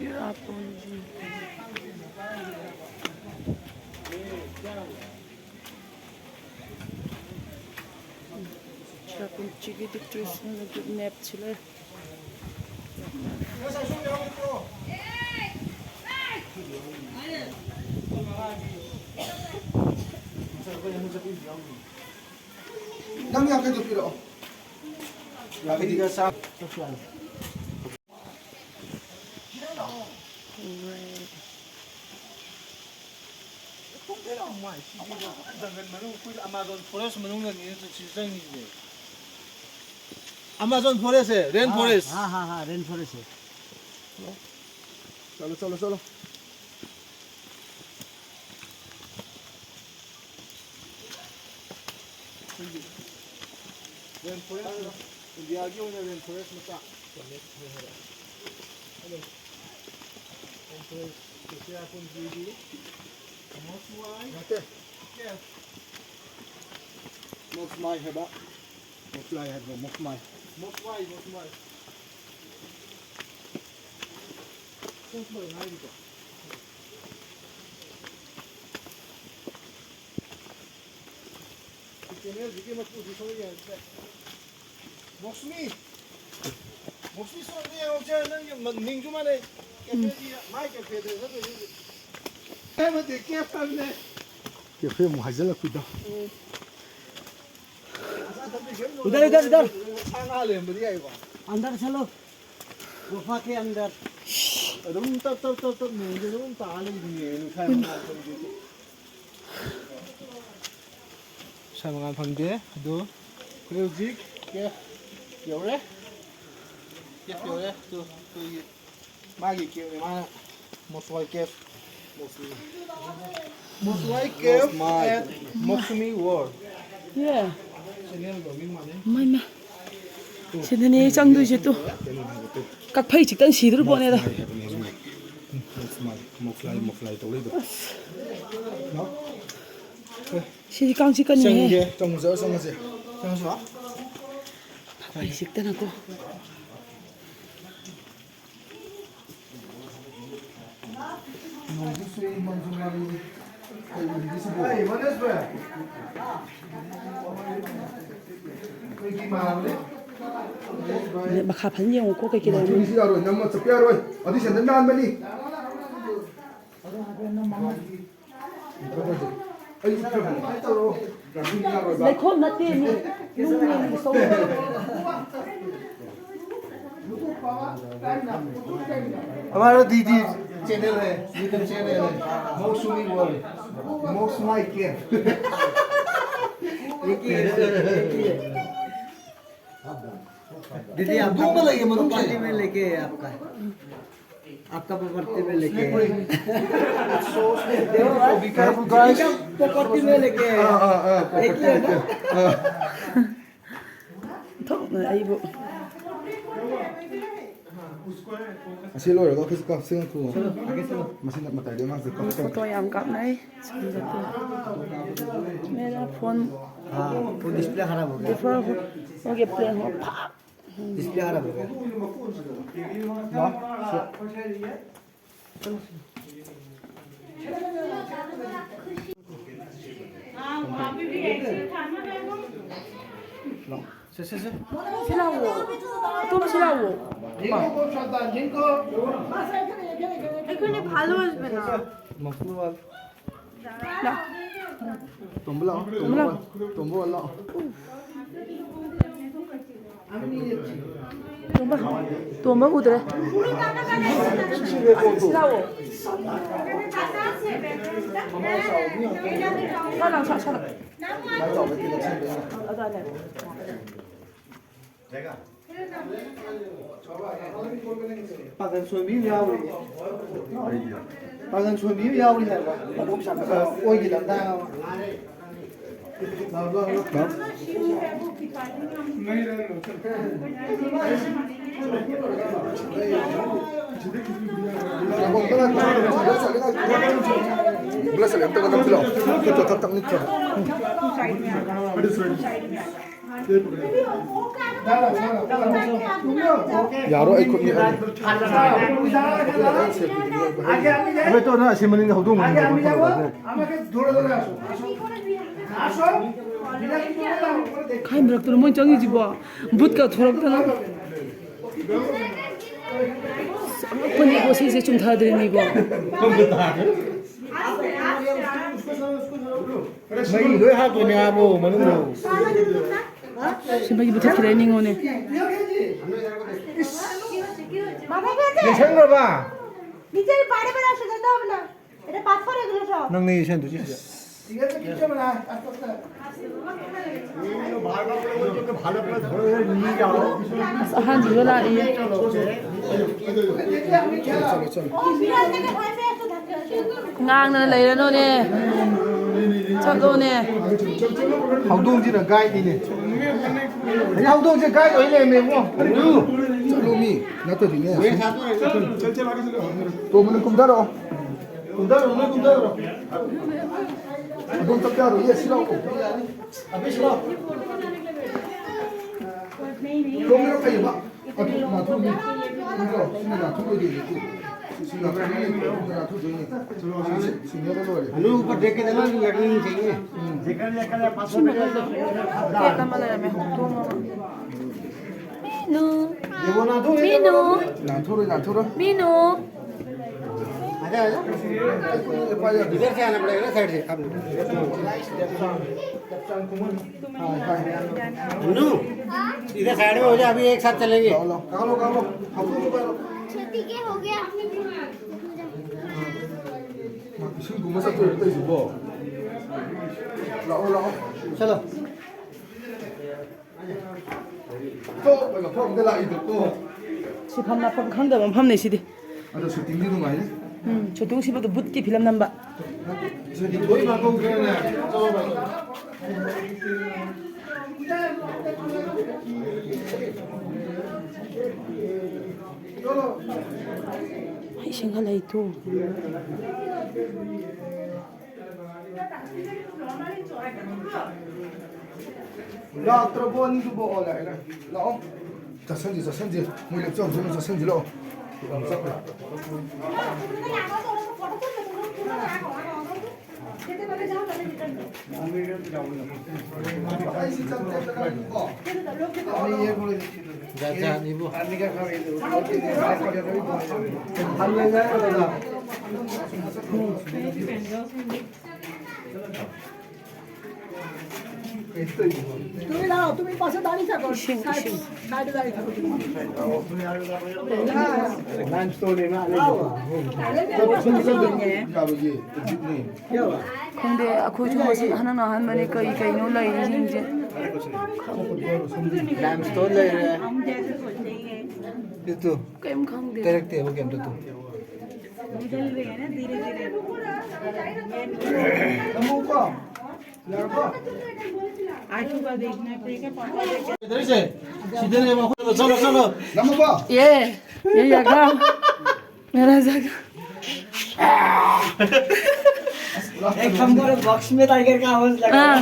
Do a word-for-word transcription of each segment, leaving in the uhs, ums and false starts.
ꯆꯦꯔꯥꯄꯨꯟꯖꯤ꯫ ꯆꯦꯔꯥꯄꯨꯟꯖꯤꯒꯤ ꯗꯤꯛꯇꯦꯁꯟꯒꯤ ꯃꯦꯞꯁꯤ ꯂꯩ꯫ ꯅꯪ ꯌꯥꯡꯈꯩꯗꯣ ꯄꯤꯔꯛꯑꯣ꯫ ꯌꯥꯡꯈꯩꯗꯤ ꯆꯥ-, ꯖꯪꯒꯜ ꯃꯅꯨꯡ, ꯑꯩꯈꯣꯏ ꯑꯃꯥꯖꯣꯟ ꯐꯣꯔꯦꯁ ꯃꯅꯨꯡꯗꯅꯤ ꯁꯤ ꯆꯪꯉꯤꯁꯦ꯫ ꯑꯃꯥꯖꯣꯟ ꯐꯣꯔꯦꯁꯁꯦ, ꯔꯦꯟ ꯐꯣꯔꯦꯁ꯫ हाँ, हाँ, हाँ, रेन फॉरेस्ट है। चलो, चलो, चलो। रेन फॉरेस्ट, इंडिया की रेन फॉरेस्ट में का? ꯃꯣꯛꯁꯃꯥꯏ ꯍꯥꯏꯕ꯫ ꯃꯣꯛꯁꯃꯥꯏ ꯍꯥꯏꯕ꯭ꯔꯣ? ꯃꯣꯛꯁꯃꯥꯏ꯫ ꯃꯣꯛꯁꯃꯥꯏ, ꯃꯣꯛꯁꯃꯥꯏ꯫ ꯃꯣꯛꯁꯃꯥꯏ ꯍꯥꯏꯔꯤꯀꯣ꯫ ꯆꯦꯅꯦꯜꯁꯤꯒꯤ ꯃꯄꯨꯁꯤ ꯁꯣꯏ ꯌꯥꯗ꯭ꯔꯦ꯫ ꯃꯣꯛꯁꯃꯤ! ꯃꯣꯛꯁꯃꯤ ꯁꯣꯝꯗ ꯌꯦꯡꯉꯣꯁꯦ, ꯅꯪꯒꯤ ꯃ-, ꯃꯤꯡꯁꯨ ꯃꯥꯟꯅꯩ꯫ ꯀꯦꯐꯦꯁꯤ, ꯃꯥꯏ ꯀꯦꯐꯦꯗ ꯆꯠꯇꯣꯏꯁꯤ꯫ ꯀꯦꯐꯦ ꯑꯃꯗꯤ ꯀꯦꯐ ꯍꯥꯏꯕꯅꯦ꯫ ꯀꯦꯐꯦ ꯑꯃꯨꯛ ꯍꯥꯏꯖꯤꯜꯂꯛꯄꯤꯗꯣ꯫ ꯎꯝ꯫ ꯎꯗꯔ, ꯎꯗꯔ, ꯎꯗꯔ꯫ ꯁꯥ ꯉꯥ ꯂꯩꯔꯝꯕꯗꯤ ꯌꯥꯏꯀꯣ꯫ अंदर चलो। गुफा के अंदर। ꯑꯗꯨꯝ ꯇꯞ, ꯇꯞ, ꯇꯞ, ꯇꯞ ꯅꯣꯡꯁꯦ ꯑꯗꯨꯝ ꯇꯥ ꯂꯩꯕꯅꯦ, ꯅꯨꯡꯁꯥ ꯌꯥꯝ ꯁꯥꯕꯁꯦ꯫ ꯅꯨꯡꯁꯥ ꯃꯉꯥꯜ ꯐꯪꯗꯦ꯫ ꯑꯗꯣ ꯑꯩꯈꯣꯏ ꯍꯧꯖꯤꯛ ꯀꯦꯐ ꯌꯧꯔꯦ꯫ ꯀꯦꯐ ꯌꯧꯔꯦ꯫ ꯑꯗꯣ ꯑꯩꯈꯣꯏꯒꯤ ꯃꯥꯒꯤ ꯀꯦꯐꯅꯦ, ꯃꯥꯅ ꯃꯣꯁꯋꯥꯏ ꯀꯦꯐ꯫ ꯃꯣꯁꯋꯥꯏ ꯀꯦꯐ ꯑꯦꯠ ꯃꯣꯁꯃꯤ ꯋꯥꯔꯜ꯫ ꯌꯦ꯫ ꯆꯦꯅꯦꯜꯒ ꯃꯤꯡ ꯃꯥꯟꯅꯩ꯫ ꯃꯥꯏ, ꯃꯥꯏ꯫ ꯁꯤꯗꯅꯦ ꯑꯩ ꯆꯪꯗꯣꯏꯁꯦ ꯇꯨ꯫ ꯀꯩꯅꯣ ꯍꯥꯏꯕ ꯇꯨ꯫ ꯀꯛꯐꯩ ꯆꯤꯛꯇꯅ ꯁꯤꯗꯣꯔꯤ ꯄꯣꯠꯅꯦꯗ꯫ ꯃꯣꯁꯃꯥꯏ ꯍꯥꯏꯕꯅꯦ ꯃꯤ꯫ ꯃꯣꯁꯃꯥꯏ, ꯃꯣꯁꯂꯥꯏ, ꯃꯣꯁꯂꯥꯏ ꯇꯧ ꯂꯩꯕ꯫ ꯑꯁ꯫ ꯅꯣ? ꯁꯤꯗꯤ ꯀꯥꯡ ꯆꯤꯛꯀꯅꯤꯍꯦ꯫ ꯆꯪꯉꯁꯦ, ꯆꯪꯉꯁꯦ꯫ ꯆꯪꯉꯁꯤꯔꯣ? ꯀꯛꯐꯩ ꯆꯤꯛꯇꯅꯀꯣ꯫ ꯃꯈꯥ ꯐꯖꯅ ꯌꯦꯡꯉꯨꯀꯣ, ꯀꯩꯀꯩ ꯂꯩꯔꯝꯃꯤ꯫ ꯃꯊꯨꯔꯤꯁꯤ ꯌꯥꯔꯣꯏ, ꯅꯪ ꯆꯠꯄ ꯌꯥꯔꯣꯏ꯫ ꯑꯗꯨ ꯁꯦꯟꯗꯜ ꯅꯥꯟꯕꯅꯤ꯫ ꯑꯩ ꯎꯠꯈ꯭ꯔꯕꯅꯤ꯫ ꯂꯩꯈꯣꯝ ꯅꯠꯇꯦ, ꯃꯤ ꯅꯨꯡ ꯂꯦꯡꯕ ꯁꯣꯛꯄ꯫ हमारा दीदी चैनल है, YouTube चैनल है, मौसमी वर्ल्ड, मौसमाई के। दीदी, आप लोग में लेके, मनो पार्टी में लेके आपका। आपका प्रॉपर्टी में लेके। देखो, देखो, प्रॉपर्टी में लेके। हाँ, हाँ, हाँ, एक ही है ना? हाँ। ꯊꯣꯛꯅ ꯑꯩꯕꯨ꯫ ꯑꯁꯤ ꯂꯣꯏꯔꯒ ꯑꯩꯈꯣꯏꯁꯨ ꯀꯥꯞꯁꯦꯅ ꯊꯣꯛꯑꯣ꯫ ꯆꯠꯂꯣ, ꯑꯥꯒꯦ ꯆꯠꯂꯣ꯫ ꯃꯁꯤꯅ ꯃꯇꯥꯏꯗ ꯃꯥꯁꯦ ꯀꯥꯞꯁꯦ꯫ ꯐꯣꯇꯣ ꯌꯥꯝ ꯀꯥꯞꯅꯩ꯫ मेरा फोन। हाँ, वो डिस्प्ले खराब हो गया। डिस्प्ले हो, हो गया, प्लेन हो, फाक। डिस्प्ले खराब हो गया। ꯂꯥꯛꯑꯣ꯫ ꯁꯦ, ꯁꯦ, ꯁꯦ꯫ ꯁꯤ ꯂꯥꯛꯑꯣ꯫ ꯑꯇꯣꯝꯕ ꯁꯤ ꯂꯥꯛꯑꯣ꯫ ꯑꯩꯈꯣꯏꯅ ꯐꯥꯂꯣꯋꯔꯁ ꯃꯦꯅꯥ꯫ ꯂꯥꯛꯑꯣ꯫ ꯇꯣꯝꯕ ꯂꯥꯛꯑꯣ, ꯇꯣꯝꯕ ꯂꯥꯛꯑꯣ꯫ ꯇꯣꯝꯕ ꯂꯥꯛꯑꯣ꯫ ꯇꯣꯝꯕ, ꯇꯣꯝꯕ ꯎꯗ꯭ꯔꯦ꯫ ꯁꯤ ꯂꯥꯛꯑꯣ꯫ ꯁꯥ ꯂꯥꯛꯑꯣ, ꯁꯥ, ꯁꯥ ꯂꯥꯛꯑꯣ꯫ ꯑꯗꯥꯏꯗ꯫ ꯄꯥꯡꯒꯟ ꯁꯣꯟꯕꯤ ꯑꯃ ꯌꯥꯎꯔꯤ꯫ ꯄꯥꯡꯒꯟ ꯁꯣꯟꯕꯤ ꯑꯃ ꯌꯥꯎꯔꯤ ꯍꯥꯏꯕ꯫ ꯑ, ꯑꯣꯏꯒꯤ ꯂꯝꯗꯥꯡ ꯑꯃ꯫ ꯂꯥꯎ, ꯂꯥꯎ, ꯂꯥꯎ꯫ ꯕ꯭ꯂꯁ ꯑꯝꯇꯒ ꯅꯝꯁꯤꯜꯂꯣ꯫ ꯈꯨꯠꯇꯣ ꯊꯛ ꯊꯛ ꯅꯤꯛꯈ꯭ꯔꯕ꯫ ꯌꯥꯔꯣꯏ, ꯑꯩ ꯈꯨꯠ ꯌꯦꯛꯑꯅꯤ꯫ ꯑꯕꯦ, ꯇꯣ, ꯅꯪ ꯑꯁꯤ ꯃꯅꯤꯡꯗ ꯍꯧꯗꯣꯡ ꯃꯅꯤꯡꯗ ꯐꯝ ꯇꯧꯔꯛꯑꯣꯅꯦ꯫ ꯀꯥꯏ ꯃꯔꯛꯇꯅꯣ ꯃꯣꯏ ꯆꯪꯉꯤꯁꯤꯕꯣ? ꯕꯨꯠꯀ ꯊꯣꯔꯛꯇꯅ꯫ ꯑꯉꯛꯄꯅꯤꯀꯣ ꯁꯤꯁꯦ, ꯆꯨꯝꯊꯗ꯭ꯔꯤꯅꯤꯀꯣ꯫ ꯃꯩ ꯂꯣꯏ ꯍꯥꯞꯇꯣꯏꯅꯦ ꯍꯥꯏꯕꯣ ꯃꯅꯨꯡꯗꯣ꯫ ꯁꯤ ꯃꯩ ꯃꯨꯊꯠꯈꯤꯔꯦ ꯅꯤꯡꯉꯣꯅꯦ꯫ ꯌꯦꯡꯁꯟꯈ꯭ꯔꯕ? নিচের বাইরে বেরো, আসো, যেতে হবে না। এটা পাথর এগুলো সব। ꯅꯪꯅꯦ ꯌꯦꯡꯁꯟꯗꯣꯏꯁꯦ ꯁꯤꯗ꯫ ꯑꯁ, ꯑꯍꯟꯁꯤꯁꯨ ꯂꯥꯛꯏꯌꯦ꯫ ꯉꯥꯡꯗꯅ ꯂꯩꯔꯅꯨꯅꯦ꯫ ꯆꯠꯂꯣꯅꯦ꯫ ꯍꯧꯗꯣꯡꯁꯤꯅ ꯒꯥꯏꯗꯅꯤꯅꯦ꯫ ꯑꯩ ꯍꯧꯗꯣꯡꯁꯦ ꯒꯥꯏꯗ ꯑꯣꯏ ꯂꯩꯔꯝꯃꯦ ꯏꯕꯨꯡꯉꯣ꯫ ꯆꯠꯂꯣ ꯃꯤ꯫ ꯅꯠꯇ꯭ꯔꯗꯤꯅꯦ꯫ ꯇꯣꯝꯕꯅ ꯀꯨꯝꯊꯔꯛꯑꯣ꯫ ꯀꯨꯝꯊꯔꯛꯑꯣ, ꯅꯣꯏ ꯀꯨꯝꯊꯔꯛꯑꯣ꯫ ꯑꯗꯣꯝ ꯆꯠꯄ ꯌꯥꯔꯣꯏꯌꯦ꯫ ꯁꯤ ꯂꯥꯛꯑꯣ꯫ ꯑꯕꯦ, ꯁꯤ ꯂꯥꯛꯑꯣ꯫ ꯇꯣꯝꯕꯅ ꯐꯩꯌꯦꯕ꯫ ꯑꯗꯨ ꯅꯥꯊꯨꯔꯝꯃꯤ꯫ ꯅꯠꯇ꯭ꯔꯣ? ꯁꯤꯅ ꯅꯥꯊꯨꯔꯣꯏꯗꯣꯏꯅꯤ꯫ ꯁꯤ ꯅꯥꯊꯨꯔꯣꯏꯗꯣꯏꯅꯤ꯫ ꯁꯤ ꯁꯤꯡꯅꯔ ꯂꯣꯏꯔꯦ꯫ ꯑꯅꯨ ꯎꯄꯔ ꯗꯦꯈ ꯀꯦ ꯗꯦꯅꯥ, ꯂꯒꯅꯤ ꯆꯥꯍꯤꯌꯦ꯫ ꯁꯤ ꯃꯈꯜꯗ ꯄꯦꯠ ꯑꯃ ꯂꯩꯔꯝꯃꯦ꯫ ꯍꯧꯗꯣꯡ ꯑꯃ꯫ ꯃꯤꯅꯨ꯫ ꯃꯤꯅꯨ꯫ ꯅꯥꯊꯨꯔꯣꯏ, ꯅꯥꯊꯨꯔꯣꯏ꯫ ꯃꯤꯅꯨ꯫ आजा, आजा। इधर से आना पड़ेगा ना, साइड से। आप लोग। हाँ, हाँ। अन्नू, इधर साइड में हो जा, अभी एक साथ चलेंगे। लाओ, लाओ। कहाँ लो, कहाँ लो? हम लोग को कहाँ लो? छोटी के हो गया। ꯏꯁꯤꯡ ꯀꯨꯝꯕ ꯆꯠꯇꯣꯏꯔꯣ ꯇꯧꯔꯤꯁꯤꯕꯣ? ꯂꯥꯛꯑꯣ, ꯂꯥꯛꯑꯣ꯫ ꯆꯠꯂꯣ꯫ ꯇꯣꯛ, ꯃꯐꯝ ꯑꯝꯗ ꯂꯥꯛꯏꯗꯣ, ꯇꯣꯛ꯫ ꯁꯤꯐꯝ ꯂꯥꯛꯐꯝ ꯈꯪꯗꯕ ꯃꯐꯝꯅꯦ ꯁꯤꯗꯤ꯫ ꯑꯗꯣ ꯁꯨꯇꯤꯡꯗꯤ ꯅꯨꯡꯉꯥꯏꯅꯤ꯫ ꯎꯝ, ꯁꯨꯇꯤꯡ ꯁꯤꯕꯗꯣ ꯚꯨꯠꯀꯤ ꯐꯤꯂꯝ ꯅꯝꯕ꯫ ꯁꯤꯗꯤ ꯂꯣꯏ ꯃꯥꯡꯍꯧꯗ꯭ꯔꯦꯅꯦ꯫ ꯏꯁꯤꯡꯒ ꯂꯩꯇꯨ꯫ ꯂꯥꯛꯇ꯭ꯔꯕꯣ ꯑꯅꯤꯗꯨꯕꯣ? ꯑꯣ, ꯂꯥꯛꯑꯦ, ꯂꯥꯛꯑꯦ꯫ ꯂꯥꯛꯑꯣ꯫ ꯆꯠꯁꯟꯁꯤ, ꯆꯠꯁꯟꯁꯤ꯫ ꯃꯣꯏ ꯂꯦꯞꯆꯧꯁꯅꯨ, ꯆꯠꯁꯟꯁꯤ, ꯂꯥꯛꯑꯣ꯫ ꯆꯠꯈ꯭ꯔꯦ꯫ ꯑꯩꯁꯤ ꯆꯠꯇ꯭ꯔꯦ, ꯆꯠꯂꯒꯦꯀꯣ꯫ ꯖꯥꯠ ꯖꯥꯠꯅꯤꯕꯣ꯫ তুমি দাঁড়াও, তুমি পাশে দাঁড়িয়ে থাকো। ইসিং, ইসিং। সাইডে দাঁড়িয়ে থাকো তুমি। ꯈꯪꯗꯦ, ꯑꯩꯈꯣꯏꯁꯨ ꯉꯁꯤ ꯍꯟꯗꯛꯅ ꯑꯍꯥꯟꯕꯅꯦ꯫ ꯀꯩ ꯀꯩꯅꯣ ꯂꯩꯔꯤꯁꯤꯡꯁꯦ꯫ Limestone ꯂꯩꯔꯦ꯫ ꯀꯩꯝ ꯈꯪꯗꯦ꯫ ꯇꯩꯔꯛꯇꯦꯕ ꯀꯩꯝꯇ ꯇꯨ꯫ ꯁꯤꯗꯅꯦꯕ ꯑꯩꯈꯣꯏ, ꯆꯠꯂꯣ, ꯆꯠꯂꯣ꯫ ये, ये जगह, मेरा जगह। एक हमको बॉक्स में टाइगर का आवाज लगा। हाँ।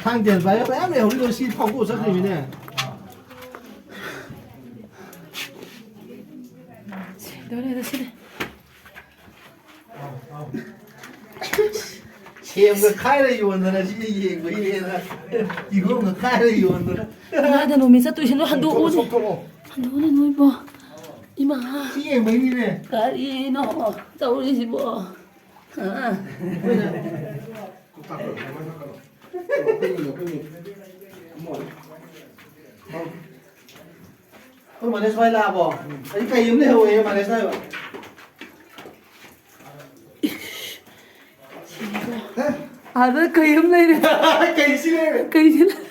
ꯊꯥꯡ ꯇꯦꯟ ꯄꯥꯏꯕ ꯃꯌꯥꯝ ꯂꯩꯍꯧꯔꯤꯗꯣ ꯁꯤ ꯐꯥꯎꯗꯣꯛꯑ ꯆꯠꯈ꯭ꯔꯤꯃꯤꯅꯦ꯫ ꯁꯤꯗꯧꯔꯦꯗ ꯁꯤꯗꯤ꯫ ꯁꯦꯝꯒ ꯈꯥꯏꯔ ꯌꯣꯟꯗꯅ ꯁꯤꯗꯤ ꯌꯦꯡꯕꯒꯤꯅꯦꯅ ꯀꯤꯍꯣꯝꯒ ꯈꯥꯏꯔ ꯌꯣꯟꯗꯅ꯫ ꯀꯗꯥꯏꯗꯅꯣꯃꯤ ꯆꯠꯇꯣꯏꯁꯤꯅꯣ? ꯍꯟꯗꯣꯛꯎꯁꯦ꯫ ꯊꯣꯛꯇꯣꯛꯑꯣ꯫ ꯍꯟꯗꯣꯛꯎꯅꯦ ꯅꯣꯏꯕꯣ꯫ ꯏꯃꯥ꯫ ꯁꯤ ꯌꯦꯡꯕꯩꯅꯤꯅꯦ꯫ ꯀꯔꯤꯅꯣ ꯇꯧꯔꯤꯁꯤꯕꯣ? ꯑꯥ꯫ ꯑꯩꯈꯣꯏ ꯃꯅꯦꯁ ꯚꯥꯏ ꯂꯥꯛꯑꯕꯣ? ꯑꯩ ꯀꯩ ꯑꯃ ꯂꯩꯍꯧꯋꯦ ꯃꯅꯦꯁ ꯚꯥꯏ꯫ ꯑꯥꯗ ꯀꯩ ꯑꯃ ꯂꯩꯔꯦ꯫ ꯀꯩ ꯁꯤ ꯂꯩꯔꯦ? ꯀꯩꯁꯤ ꯂꯩ-,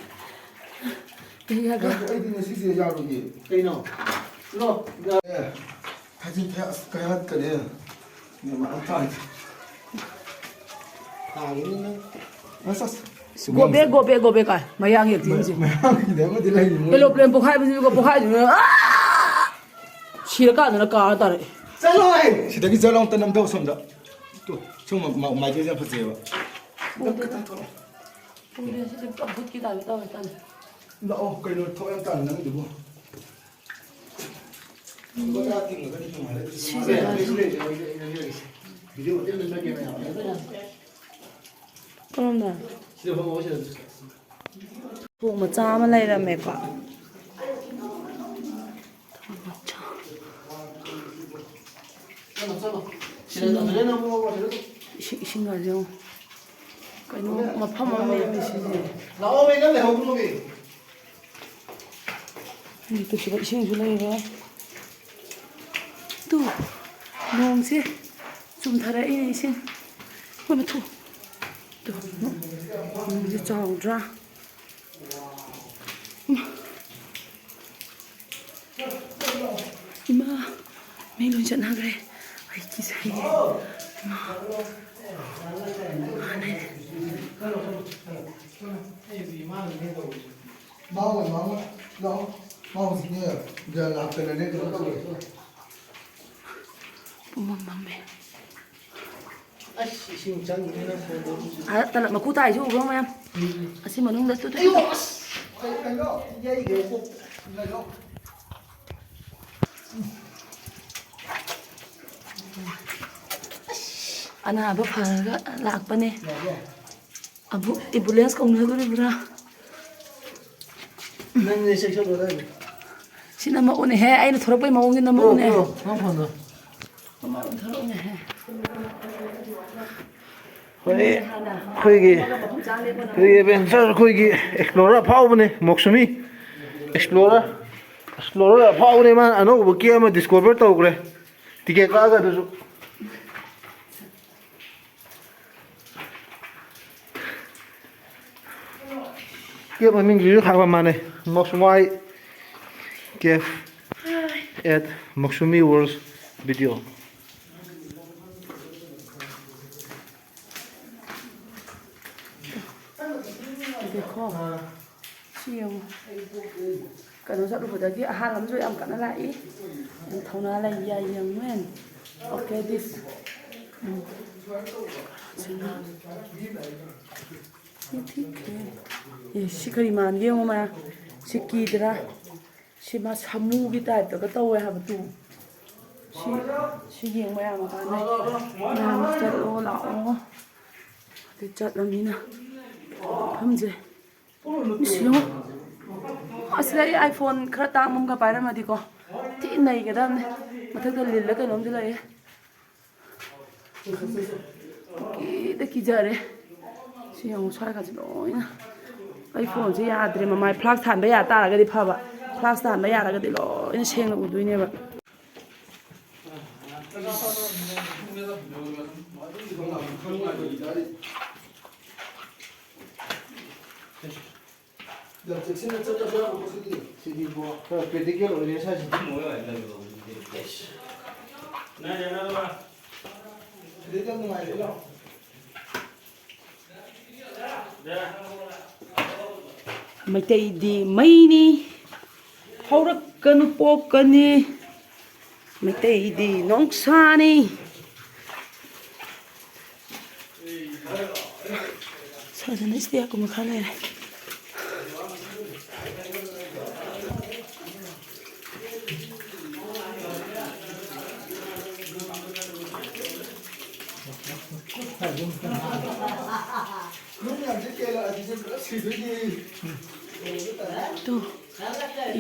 ꯀꯩ ꯍꯥꯏꯕ? ꯑꯩꯗꯤ ꯉꯁꯤꯁꯦ ꯌꯥꯔꯣꯏꯌꯦ꯫ ꯀꯩꯅꯣ? ꯂꯣ꯫ ꯑꯦ, ꯊꯥꯖꯤꯟ ꯊꯥ-, ꯑꯁ, ꯀꯌꯥꯠꯀꯅꯦ꯫ ꯃꯦꯃꯥꯟ ꯇꯥꯗꯦ꯫ ꯇꯥꯒꯤꯅꯤ ꯅꯪ꯫ ꯑꯁ, ꯑꯁ꯫ ꯒꯣꯕꯦ, ꯒꯣꯕꯦ, ꯒꯣꯕꯦ ꯀꯥꯏ꯫ ꯃꯌꯥꯡ ꯌꯦꯛꯇꯤꯟꯁꯦ꯫ ꯃꯌꯥꯡꯒꯤꯗꯤ ꯑꯃꯗꯤ ꯂꯩꯔꯤ ꯃꯣꯏ꯫ ꯑꯦꯔꯣꯄ꯭ꯂꯦꯟ ꯄꯣꯈꯥꯏꯕꯁꯤꯒ ꯄꯣꯈꯥꯏꯗꯨꯅ, ꯑꯥ! ꯁꯤꯔꯀꯥꯟꯗꯅ ꯀꯥꯔ ꯇꯥꯔꯛꯑꯦ꯫ ꯆꯠꯂꯣ ꯑꯩ! ꯁꯤꯗꯒꯤ ꯆꯠꯂꯣ, ꯑꯝꯇ ꯅꯝꯊꯧ ꯁꯣꯝꯗ꯫ ꯇꯨ, ꯁꯣꯝ ꯃ-, ꯃ-, ꯃꯥꯏꯀꯩꯁꯦ ꯌꯥꯝ ꯐꯖꯩꯌꯦꯕ꯫ ꯎꯗꯦꯗ꯫ ꯎꯗꯦ, ꯁꯤꯗꯤ ꯄꯨꯔꯥ ꯚꯨꯠꯀꯤ ꯇꯥꯏꯞꯇ ꯇꯧꯋꯦ, ꯇꯜꯂꯦ꯫ ꯂꯥꯛꯑꯣ, ꯀꯩꯅꯣ ꯊꯕꯛ ꯌꯥꯝ ꯇꯥꯟꯅ ꯅꯪꯒꯤꯗꯨꯕꯨ? ꯂꯨꯄꯥ ꯇꯔꯥ ꯇꯤꯡꯉꯒꯗꯤ ꯅꯨꯡꯉꯥꯏꯔꯦ꯫ ꯁꯤꯁꯦ ꯂꯩꯁꯨ ꯂꯩꯁꯨ ꯑꯩ, ꯑꯩ ꯅꯝꯖꯔꯒꯦꯁꯦ꯫ ꯚꯤꯗꯤꯑꯣ ꯃꯇꯦꯛ ꯑꯃ ꯅꯝꯖꯒꯦ ꯃꯌꯥꯝ꯫ ꯀꯔꯣꯝꯗ? ꯁꯤꯗ ꯐꯝꯃꯣ, ꯁꯤꯗ꯫ ꯊꯣꯡ ꯃꯆꯥ ꯑꯃ ꯂꯩꯔꯝꯃꯦꯀꯣ꯫ ꯏꯁꯤꯡ, ꯏꯁꯤꯡꯒꯁꯦ ꯌꯦꯡꯉꯣ꯫ ꯀꯩꯅꯣ, ꯃꯐꯝ ꯑꯃ ꯂꯩꯔꯝꯃꯦ ꯁꯤꯁꯦ꯫ ꯂꯥꯛꯑꯣꯃꯦ, ꯅꯪ ꯂꯩꯍꯧꯒꯅꯣꯃꯦ꯫ ꯎꯝ, ꯇꯨ ꯁꯤꯗ ꯏꯁꯤꯡꯁꯨ ꯂꯩꯔꯦ꯫ ꯇꯨ, ꯅꯣꯡꯁꯦ ꯆꯨꯝꯊꯔꯛꯏꯅꯦ ꯏꯁꯤꯡ꯫ ꯍꯣꯏ, ꯃꯊꯨ꯫ ꯇꯨ, ꯅꯣꯡꯁꯦ ꯆꯥꯎꯗ꯭ꯔꯥ? ꯏꯃꯥ, ꯃꯤ ꯂꯣꯏ ꯆꯠꯅꯈ꯭ꯔꯦ꯫ ꯑꯩ ꯀꯤꯖꯩꯌꯦ꯫ ꯏꯃꯥ꯫ ꯃꯥꯡꯉꯣꯏ, ꯃꯥꯡꯉꯣꯏ꯫ ꯂꯥꯛꯑꯣ꯫ ꯃꯥ ꯍꯧꯖꯤꯛꯅꯦ, ꯒ꯭ꯌꯥꯟ ꯂꯥꯛꯇꯅꯅꯦ, ꯀꯩꯅꯣ ꯇꯧꯔꯦ꯫ ꯄꯨꯝꯃꯝ ꯃꯝꯃꯦ꯫ ꯑꯁ, ꯏꯁꯤꯡ ꯆꯪꯈꯤꯅꯤꯅ ꯐꯣꯟꯗꯣ꯫ ꯑꯥ, ꯇꯂꯞ ꯃꯀꯨ ꯇꯥꯏꯁꯨ ꯎꯕ꯭ꯔꯣ ꯃꯌꯥꯝ? ꯎꯝ꯫ ꯑꯁꯤ ꯃꯅꯨꯡꯗ ꯇꯨ, ꯇꯨ, ꯑꯌꯣ, ꯇꯨ꯫ ꯑꯁ! ꯀꯩ-, ꯀꯩꯅꯣ? ꯌꯩꯈ꯭ꯔꯦ ꯀꯣꯛ꯫ ꯀꯩꯅꯣ? ꯑꯅꯥꯕ ꯐꯔꯒ ꯂꯥꯛꯄꯅꯦ꯫ ꯌꯥꯕ꯭ꯔꯣ? ꯑꯃꯨꯛ ambulance ꯀꯧꯅꯗꯣꯔꯤꯕ꯭ꯔꯥ? ꯅꯪꯅꯦ ꯁꯦꯛꯁꯟ ꯑꯣꯖꯥꯅꯤ꯫ ꯁꯤ ꯅꯝꯃꯛꯎꯅꯦꯍꯦ, ꯑꯩꯅ ꯊꯣꯔꯛꯄꯩ ꯃꯑꯣꯡꯁꯦ ꯅꯝꯃꯛꯎꯅꯦ꯫ ꯄꯤꯔꯛꯑꯣ, ꯄꯤꯔꯛꯑꯣ, ꯅꯪ ꯐꯣꯟꯗꯣ꯫ ꯅꯝꯃꯛꯎ ꯊꯣꯔꯛꯎꯅꯦꯍꯦ꯫ ꯍꯣꯏ, ꯑꯩꯈꯣꯏꯒꯤ, ꯑꯩꯈꯣꯏꯒꯤ adventure, ꯑꯩꯈꯣꯏꯒꯤ explorer ꯑꯐꯥꯎꯕꯅꯦ, ꯃꯣꯛꯁꯨꯃꯤ꯫ Explorer, explorer ꯑꯐꯥꯎꯕꯅꯦ, ꯃꯥꯅ ꯑꯅꯧꯕ ꯀꯦ ꯑꯃ discover ꯇꯧꯈ꯭ꯔꯦ꯫ Ticket ꯀꯛꯑꯒ ꯑꯗꯨꯁꯨ꯫ ꯀꯦꯞ ꯃꯃꯤꯡꯁꯤꯁꯨ ꯈꯪꯕ ꯃꯥꯟꯅꯩ, Moksumai Cave at Moksumi World video꯫ ꯁꯤ ꯌꯦꯡꯉꯣ꯫ ꯀꯩꯅꯣ ꯆꯠꯂꯨꯕꯗꯒꯤ ꯑꯍꯥꯟꯕ ꯑꯃꯁꯨ ꯌꯥꯝ ꯀꯟꯅ ꯂꯥꯛꯏ꯫ ꯌꯥꯝ ꯊꯧꯅꯥ ꯂꯩ, ꯌꯥꯏ, ꯌꯥꯝ ꯃꯦꯟ꯫ Okay, this. ꯎꯝ꯫ ꯁꯤꯅ꯫ ꯁꯤ ꯊꯤꯛꯈ꯭ꯔꯦ꯫ ꯑꯦ, ꯁꯤ ꯀꯔꯤ ꯃꯥꯟꯒꯦ ꯌꯦꯡꯉꯣ ꯃꯌꯥꯝ꯫ ꯁꯤ ꯀꯤꯗ꯭ꯔꯥ? ꯁꯤ ꯃꯥ ꯁꯥꯃꯨꯒꯤ type ꯇꯒ ꯇꯧꯋꯦ ꯍꯥꯏꯕ ꯇꯨ꯫ ꯁꯤ, ꯁꯤ ꯌꯦꯡꯕ ꯌꯥꯝ ꯀꯥꯟꯅꯩ꯫ ꯃꯌꯥꯝ ꯆꯠꯂꯣ ꯂꯥꯛꯑꯣ꯫ ꯑꯗꯩ ꯆꯠꯂꯃꯤꯅ ꯃꯐꯝꯁꯦ꯫ ꯏꯁ, ꯌꯦꯡꯉꯣ꯫ ꯑꯁꯤꯗ ꯑꯩ iPhone ꯈꯔ ꯇꯥꯡꯕ ꯑꯃꯒ ꯄꯥꯏꯔꯝꯃꯗꯤꯀꯣ ꯊꯤ ꯅꯩꯒꯗꯕꯅꯦ꯫ ꯃꯊꯛꯇ ꯂꯤꯜꯂ ꯀꯩꯅꯣꯝꯁꯨ ꯂꯩꯌꯦ꯫ ꯀꯤꯗ ꯀꯤꯖꯔꯦ꯫ ꯁꯤ ꯌꯦꯡꯉꯣ, ꯁ꯭ꯋꯥꯏꯒꯁꯦ ꯂꯣꯏꯅ꯫ ꯑꯩ phoneꯁꯦ ꯌꯥꯗ꯭ꯔꯦ꯫ ꯃꯃꯥꯏ flash ꯊꯥꯟꯕ ꯌꯥ ꯇꯥꯔꯒꯗꯤ ꯐꯕ꯫ Flash ꯊꯥꯟꯕ ꯌꯥꯔꯒꯗꯤ ꯂꯣꯏꯅ ꯁꯦꯡꯅ ꯎꯗꯣꯏꯅꯦꯕ꯫ ꯌꯥꯝ ꯆꯦꯛꯁꯤꯟꯅ ꯆꯠꯇꯕ ꯌꯥꯕꯀꯣ ꯁꯤꯗꯤ꯫ ꯁꯤꯗꯤꯕꯣ, ꯈꯔ practical ꯑꯣꯏꯔꯦ ꯁ꯭ꯋꯥꯏꯁꯤꯗꯤ꯫ ꯁꯤꯗꯩꯗꯤ ꯌꯥꯝ ꯅꯨꯡꯉꯥꯏꯔꯦ, ꯂꯥꯎ꯫ ꯃꯩꯇꯩꯗꯤ ꯃꯩꯅꯤ, ꯍꯧꯔꯛꯀꯅꯨ ꯄꯣꯛꯀꯅꯤ꯫ ꯃꯩꯇꯩꯗꯤ ꯅꯣꯡꯁꯥꯅꯤ꯫ ꯁꯥꯗꯅ ꯏꯁꯇꯤꯌꯥꯔꯒꯨꯝꯕ ꯈꯔ ꯂꯩꯔꯦ꯫ ꯇꯨ,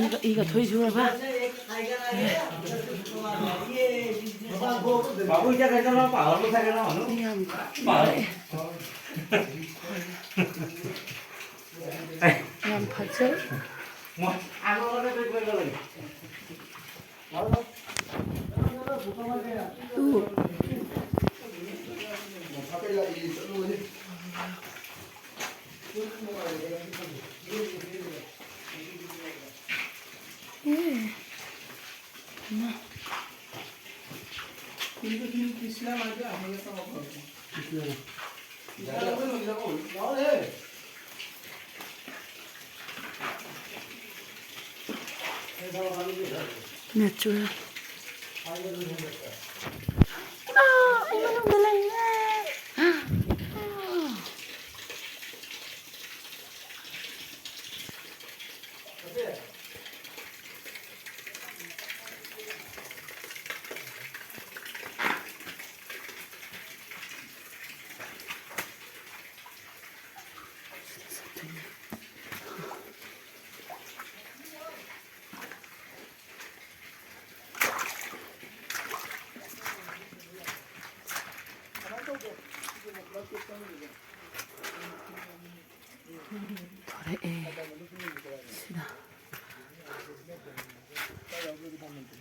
ꯏꯒ, ꯏꯒ ꯊꯣꯛꯏꯁꯤꯕꯨ ꯕꯕꯥ꯫ ꯌꯥꯝ ꯀꯥꯔꯛꯑꯦ꯫ ꯌꯥꯝ ꯐꯖꯩ꯫ ꯇꯨ꯫ ꯑꯦ꯫ ꯏꯃꯥ꯫ Natural. ꯏꯃꯥ, ꯑꯩ ꯃꯅꯨꯡꯗ ꯂꯩꯔꯦ꯫ ꯊꯣꯔꯛꯑꯦ꯫ ꯁꯤꯗ꯫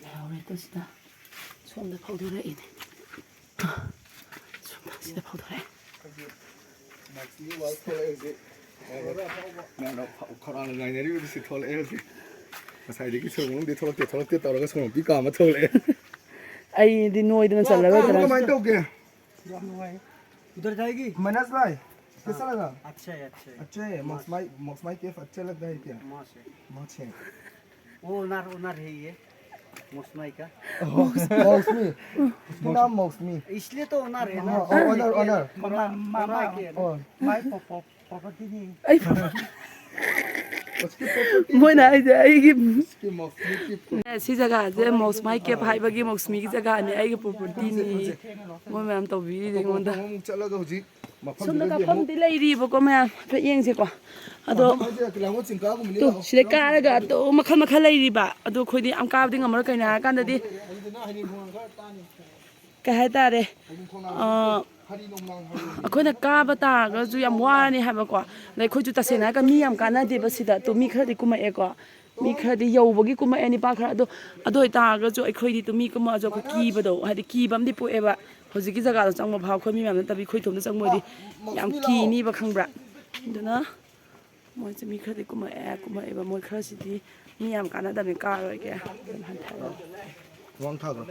ꯂꯩꯍꯧꯔꯦ ꯇꯨ ꯁꯤꯗ꯫ ꯁꯣꯝꯗ ꯐꯧꯗꯣꯔꯛꯏꯅꯦ꯫ ꯁꯣꯝꯗ ꯁꯤꯗ ꯐꯧꯗꯣꯔꯛꯑꯦ꯫ ꯃꯌꯥꯝꯅ ꯈꯧꯔꯥꯡꯅ ꯉꯥꯏꯅꯔꯤꯕꯗꯨ ꯁꯤ ꯊꯣꯛꯂꯛꯑꯦ ꯍꯧꯖꯤꯛ꯫ ꯉꯁꯥꯏꯗꯒꯤ ꯁꯣꯔ ꯃꯅꯨꯡꯗꯤ ꯊꯣꯛꯂꯛꯇꯦ, ꯊꯣꯛꯂꯛꯇꯦ ꯇꯧꯔꯒ ꯁꯣꯔ ꯃꯄꯤ ꯀꯥ ꯑꯃ ꯊꯣꯛꯂꯛꯑꯦ꯫ ꯑꯩꯗꯤ ꯅꯣꯏꯗꯅ ꯆꯜꯂꯔꯣꯏꯗ꯭ꯔꯥ? ꯀꯃꯥꯏꯅ ꯇꯧꯒꯦ? ꯌꯥꯝ ꯅꯨꯡꯉꯥꯏ꯫ ꯎꯙꯔ ꯖꯥꯏꯒꯤ? ꯃꯅꯁ ꯚꯥꯏ, ꯀꯩꯁꯥ ꯂꯒꯥ? ꯑꯆꯥ ꯍꯦ, ꯑꯆꯥ ꯍꯦ꯫ ꯑꯆꯥ ꯍꯦ, ꯃꯧꯁꯃꯥꯏ, ꯃꯧꯁꯃꯥꯏ ꯀꯦꯐ ꯑꯆꯥ ꯂꯒꯇꯥ ꯍꯦ ꯀꯌꯥ? ꯃꯧꯁꯃꯥꯏ꯫ ꯃꯧꯁꯃꯥꯏ꯫ वो ओनर, ओनर है ये, मौसमाई का। मौसमी। उसका नाम मौसमी। इसलिए तो ओनर है ना। हाँ, ओनर, ओनर। मामा, मामा के है ना। माय प्रॉपर्टी नहीं। ꯑꯩ ꯃꯣꯏꯅ ꯍꯥꯏꯁꯦ ꯑꯩꯒꯤ ꯁꯤ ꯖꯒꯥꯁꯦ ꯃꯧꯁꯃꯥꯏ ꯀꯦꯞ ꯍꯥꯏꯕꯒꯤ ꯃꯧꯁꯃꯤꯒꯤ ꯖꯒꯥꯅꯤ, ꯑꯩꯒꯤ ꯄ꯭ꯔꯣꯄꯔꯇꯤꯅꯤ꯫ ꯃꯣꯏ ꯃꯌꯥꯝ ꯇꯧꯕꯤꯔꯤꯁꯦ ꯑꯩꯉꯣꯟꯗ꯫ ꯑꯃꯨꯛ ꯆꯠꯂꯒ ꯍꯧꯖꯤꯛ ꯁꯣꯝꯗ ꯃꯐꯝꯗꯨꯗꯒꯤ ꯑꯃꯨꯛ ꯀꯥꯐꯝꯗꯤ ꯂꯩꯔꯤꯕꯀꯣ ꯃꯌꯥꯝ, ꯍꯥꯏꯐꯦꯠ ꯌꯦꯡꯁꯤꯀꯣ꯫ ꯑꯗꯣ ꯃꯐꯝ ꯍꯥꯏꯁꯦ ꯂꯥꯡꯒꯣꯜ ꯆꯤꯡ ꯀꯥꯒꯨꯝꯕꯅꯤ꯫ ꯇꯨ, ꯁꯤꯗ ꯀꯥꯔꯒ ꯑꯗꯨ ꯃꯈꯜ ꯃꯈꯜ ꯂꯩꯔꯤꯕ꯫ ꯑꯗꯣ ꯑꯩꯈꯣꯏꯗꯤ ꯌꯥꯝ ꯀꯥꯕꯗꯤ ꯉꯝꯃꯔꯣꯏ, ꯀꯩꯅꯣ ꯍꯥꯏꯔꯀꯥꯟꯗꯗꯤ ꯀꯩ ꯍꯥꯏꯇꯥꯔꯦ, ꯑ, ꯑꯩꯈꯣꯏꯅ ꯀꯥꯕ ꯇꯥꯔꯒꯁꯨ ꯌꯥꯝ ꯋꯥꯔꯅꯤ ꯍꯥꯏꯕꯀꯣ꯫ ꯑꯗꯩ ꯑꯩꯈꯣꯏꯁꯨ ꯇꯁꯦꯡꯅ ꯍꯥꯏꯔꯒ ꯃꯤ ꯌꯥꯝ ꯀꯥꯟꯅꯗꯦꯕ ꯁꯤꯗ꯫ ꯑꯗꯣ ꯃꯤ ꯈꯔꯗꯤ ꯀꯨꯝꯃꯛꯑꯦꯀꯣ꯫ ꯃꯤ ꯈꯔꯗꯤ ꯌꯧꯕꯒꯤ ꯀꯨꯝꯃꯛꯑꯦ ꯅꯤꯄꯥ ꯈꯔ꯫ ꯑꯗꯣ, ꯑꯗꯨ ꯑꯣꯏꯇꯥꯔꯒꯁꯨ ꯑꯩꯈꯣꯏꯗꯤ ꯑꯗꯨꯝ ꯃꯤ ꯀꯨꯝꯃꯛꯑꯁꯨ ꯑꯩꯈꯣꯏ ꯀꯤꯕꯗꯣ, ꯍꯥꯏꯗꯤ ꯀꯤꯕ ꯑꯃꯗꯤ ꯄꯣꯛꯑꯦꯕ꯫ ꯍꯧꯖꯤꯛꯀꯤ ꯖꯒꯥꯗꯣ ꯆꯪꯕ ꯐꯥꯎ ꯑꯩꯈꯣꯏ ꯃꯤ ꯃꯌꯥꯝ ꯅꯠꯇꯕꯤ ꯑꯩꯈꯣꯏ ꯏꯊꯣꯝꯇ ꯆꯪꯕ ꯑꯣꯏꯗꯤ ꯌꯥꯝ ꯀꯤꯅꯤꯕ, ꯈꯪꯕ꯭ꯔꯥ? ꯑꯗꯨꯅ ꯃꯣꯏꯁꯦ ꯃꯤ ꯈꯔꯗꯤ ꯀꯨꯝꯃꯛꯑꯦ, ꯀꯨꯝꯃꯛꯑꯦꯕ꯫ ꯃꯣꯏ ꯈꯔꯁꯤꯗꯤ ꯃꯤ ꯌꯥꯝ ꯀꯥꯟꯅꯗꯕꯅꯤ, ꯀꯥꯔꯣꯏꯒꯦ꯫ ꯑꯗꯨꯝ ꯍꯟꯊꯔꯣ꯫ ꯋꯥꯡ ꯊꯥꯈ꯭ꯔꯣ꯫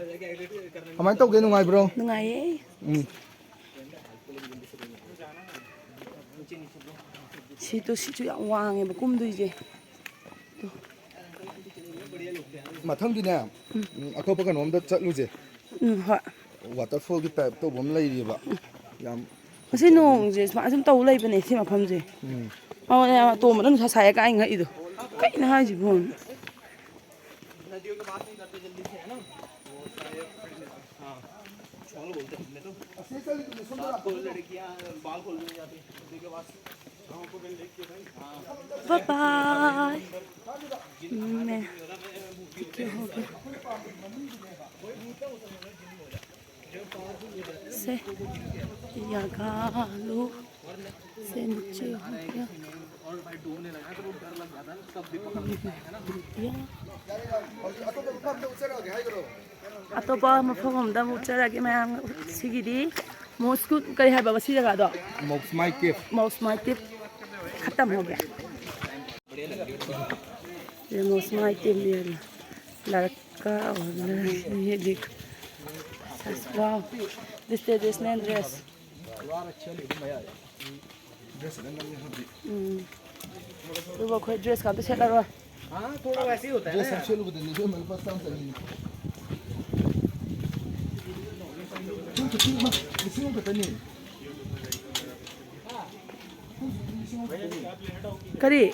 ꯀꯃꯥꯏꯅ ꯇꯧꯒꯦ? ꯅꯨꯡꯉꯥꯏꯕ꯭ꯔꯣ? ꯅꯨꯡꯉꯥꯏꯌꯦ꯫ ꯎꯝ꯫ ꯁꯤꯗꯣ, ꯁꯤꯁꯨ ꯌꯥꯝ ꯋꯥꯡꯉꯦꯕ ꯀꯨꯝꯗꯣꯏꯁꯦ꯫ ꯇꯨ꯫ ꯃꯊꯪꯗꯤꯅꯦ, ꯎꯝ, ꯑꯇꯣꯞꯄ ꯀꯩꯅꯣꯝꯗ ꯆꯠꯂꯨꯁꯦ꯫ ꯎꯝ, ꯍꯣꯏ꯫ Waterfall ꯒꯤ type ꯇꯧꯕ ꯑꯃ ꯂꯩꯔꯤꯕ꯫ ꯌꯥꯝ ꯉꯁꯤ ꯅꯣꯡꯁꯦ ꯁꯨꯃꯥꯏꯅ ꯁꯨꯝ ꯇꯧ ꯂꯩꯕꯅꯦ ꯁꯤ ꯃꯐꯝꯁꯦ꯫ ꯎꯝ꯫ ꯑꯧ, ꯌꯥꯝ ꯇꯣꯝꯕꯗ ꯅꯨꯡꯁꯥ ꯁꯥꯏꯌꯦ ꯀꯥꯏ ꯉꯛꯏꯗꯣ꯫ ꯀꯩꯅꯣ ꯍꯥꯏꯁꯤꯕꯣ? Bye bye. मैं क्या हो गया? से यागालू से नीचे हो गया। ꯑꯇꯣꯞꯄ ꯃꯐꯝ ꯑꯃꯗ ꯑꯃꯨꯛ ꯆꯠꯂꯒꯦ ꯃꯌꯥꯝ꯫ ꯁꯤꯒꯤꯗꯤ ꯃꯣꯁꯀꯨꯠ ꯀꯔꯤ ꯍꯥꯏꯕ ꯁꯤ ꯖꯒꯥꯗꯣ? ꯃꯧꯁꯃꯥꯏ ꯀꯦꯞ꯫ ꯃꯧꯁꯃꯥꯏ ꯀꯦꯞ ꯈꯇꯝ ꯍꯧꯒꯦ꯫ ꯃꯧꯁꯃꯥꯏ ꯀꯦꯞ ꯂꯔꯛꯀ꯫ Wow, this traditional dress. ꯎꯝ꯫ ꯑꯗꯨꯕꯨ ꯑꯩꯈꯣꯏ dress ꯀ ꯑꯝꯇ ꯁꯦꯠꯂꯔꯣꯏ꯫ हाँ, थोड़ा वैसे ही होता है ना। Dress ꯑꯃ ꯁꯦꯠꯂꯨꯕꯗꯅꯤ ꯏꯕꯦꯝꯃ ꯂꯨꯄꯥ ꯆꯥꯝꯃ ꯆꯅꯤꯅꯤ꯫ ꯁꯨꯝ ꯈꯤꯇꯪ ꯑꯃ, ꯂꯤꯁꯤꯡ ꯑꯃ ꯈꯛꯇꯅꯤ꯫ ꯀꯔꯤ?